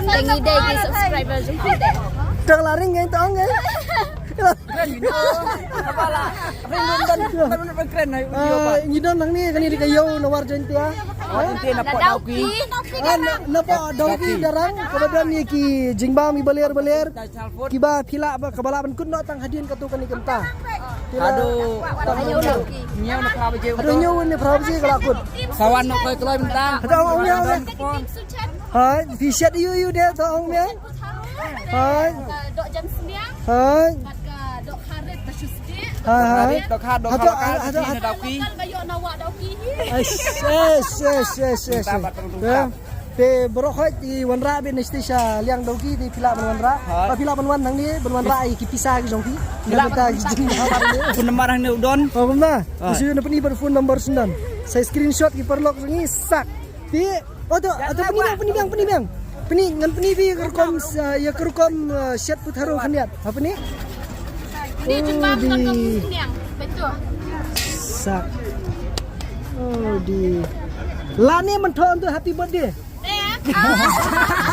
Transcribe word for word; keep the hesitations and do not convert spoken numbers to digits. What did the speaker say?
Te ngi dei ki subscriber jong phi te. Tang la ring ngai tang ngai. Kren ngi. Kaba la ring dum dan. Kren ngi. Ah, ngi don hangne kane dei ka ïew Nawar Jaintia. Te na pok Dawki. Ah, na, na pok Dawki Darrang kaba don ïa ki jingbam i baler baler. Kiba phi lah ba kaba lah ban kut noh tang hadien katto katne kynta. Haduh hynñiew ne phra baje. Haduh hynñiew ne phra baje ka lah kut. Sa wan noh kloi kloi mynta. Haduh ong ong ong. Hai, phi shet ïu ïu de to ong miang. Hai. Dok jan sniang. Hai. Bad ka dok kharit ba shu sdi. Hai hai. Dok kharit, dok kharit, hato, dok kharit, hato, hato, hato, hato, Dawki. Kal ba ïoh na wah Dawki hi. Eish, eish, eish, eish, eish. Minta bat tong tong. Ya. Te baroh khoit i wanrah beit na stage sha liang Dawki te phi lah ban wanrah. Hai. Ba phi lah ban wan hangne ban wanrah ïa ki pisa ki jong phi. Phi lah ban wan. Phone number hangne u don. Oh, kumno? Hai. Shu na pyni bad phone number shu don. Sa screenshot ki paralok jong ngi sak. Te, oh, to, to, pyni biang, pyni biang, pyni biang. Pyni, ngan pyni phi ïa ka rukom, uh, ïa ka rukom, uh, shet putharo khyndiat. Ha pyni? Ni jingbam ngan ka mus niang. Betul. Sak. Oh, di. Lane mynta tu happy birthday. Eh, ah.